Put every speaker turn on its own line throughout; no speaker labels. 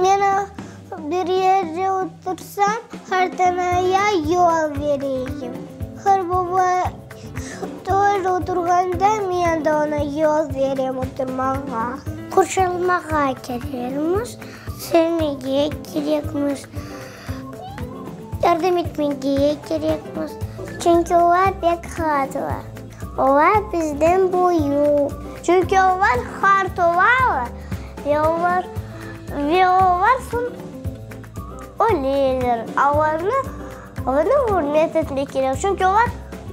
Men bir yerde otursam, qartanaya yol bereyim. Qartbaba toz oturğanda, men de oña yol berem oturmağa. Qorçalamağa kerekmiz, sevmege kerekmiz, yardım etmege kerekmiz. Çünki olar pek qartlar. Olar bizden büyük. Çünki olar qart olalar ve olar ve olar soñ öleler. Olarnı olarnı ürmet etmek kerek, çünki olar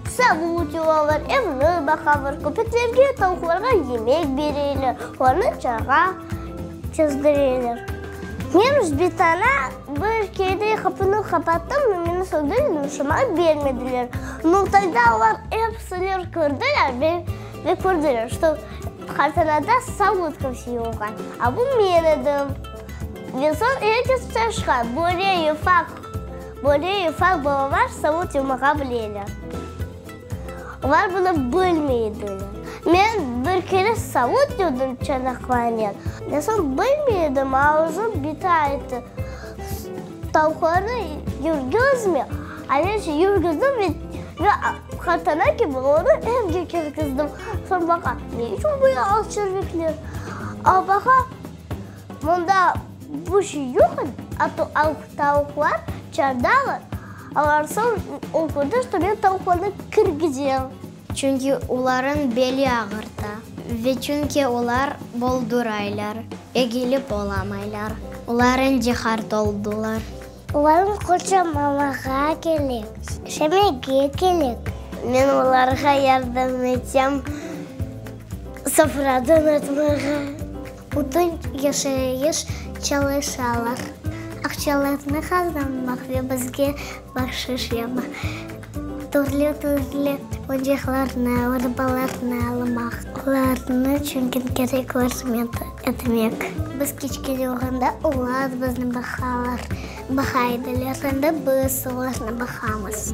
savut yuvalar, evni baqalar, köpeklerge, tavuqlarğa yemek bereler, olarnı çayğa çezdireler. Men bitana bir kere qapını qapattım ve meni sögdüler, nuşama bermediler. No togda olar episiler kördiler ve ve kördiler, şto qartanada savut kimse yoq, a bu men edim. Ve soñ er kes şaşqan, böyle ufaq, böyle ufaq balalar savut yumağa bileler. Olar bunı bilmey ediler. Men bir kere savut yuvdım çanaqlarnen. Ve soñ bilmey edim, ağızım bita ayttı, Tavuqlarnı yürgizme. A men ise yürgizdim ve ve qartana kibi onı evge kirgizdim. Soñ baqa, ne içün bu az çirvikler? A baqa, mında bir şey yoq edi, a tavuqlar çardalar. Olar soñ o kördi, şto men tavuqlarnı kirgizem.
Çünki olarıñ beli ağırta ve çünki olar bolduraylar, egilip olamaylar. Olar endi qart oldular.
Olarnı qorçalamağa kerek, sevmege kerek. Men olarğa yardım etem sofra donatmağa. Bütün yaşayış çalışalar, aqçalarnı qazanmaq ve bizge bahşış yapmaq, türlü-türlü oyuncaqlarnı, urbalarnı almaq, olarnı çünki kerek ürmet etmek. Biz kiçkene olğanda olar bizni baqalar, baqa ediler, endi biz olarnı baqamız.